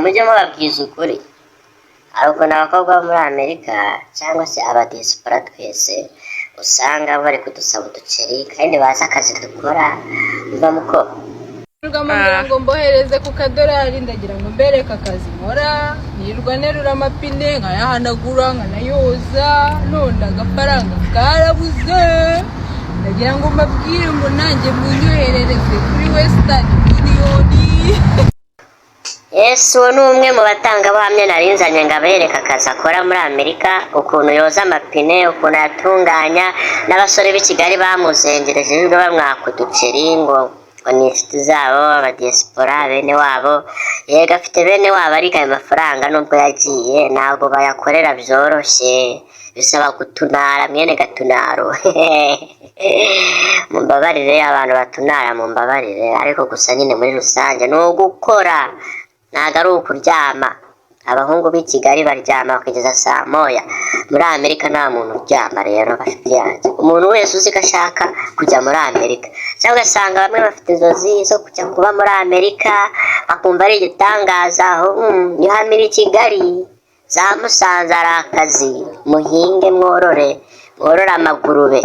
Mujye mubabwiza ukuri. Hari ukuntu abakobwa bo muri Amerika cyangwa se abadiaspora twese usanga bari kudusaba uduceri kandi bazi akazi dukora. Mva muko. Ngira ngo mbohereze ku kadorari, ndagira ngo mbereke akazi nkora. Nirirwa nterura amapine, nkayahanagura, nkanayoza, none agafaranga karabuze. Ndagira ngo mbabwire ngo nanjye munyoherereze kuri Western Union. Yesu, uwo ni umwe mu batangabuhamya narinzanye ngo abereke akazi akora muri Amerika, ukuntu yoza amapine, ukuntu ayatunganya, n'abasore b'i Kigali bamuzengereje birirwa bamwaka uduceri ngo ni inshuti zabo abadiaspora, bene wabo. Yego, afite bene wabo, ariko ayo mafaranga nubwo yagiye ntabwo bayakorera byoroshye, bisaba gutunara mwene gatunaro. Mumbabarire abantu batunara, mumbabarire, ariko gusa nyine muri rusange ni ugukora, ntabwo ari ukuryama. Abahungu b'i Kigali baryama bakageza saa 1. Muri Amerika nta muntu uryama. Rero bashuti yanjye, umuntu wese uzi ko ashaka kujya muri Amerika, cyangwa ugasanga bamwe bafite inzozi zo kujya kuba muri Amerika, bakumva ari igitangaza, aho nihamira i Kigali za Musanze hari akazi. Muhinge, mworore, mworore amagurube.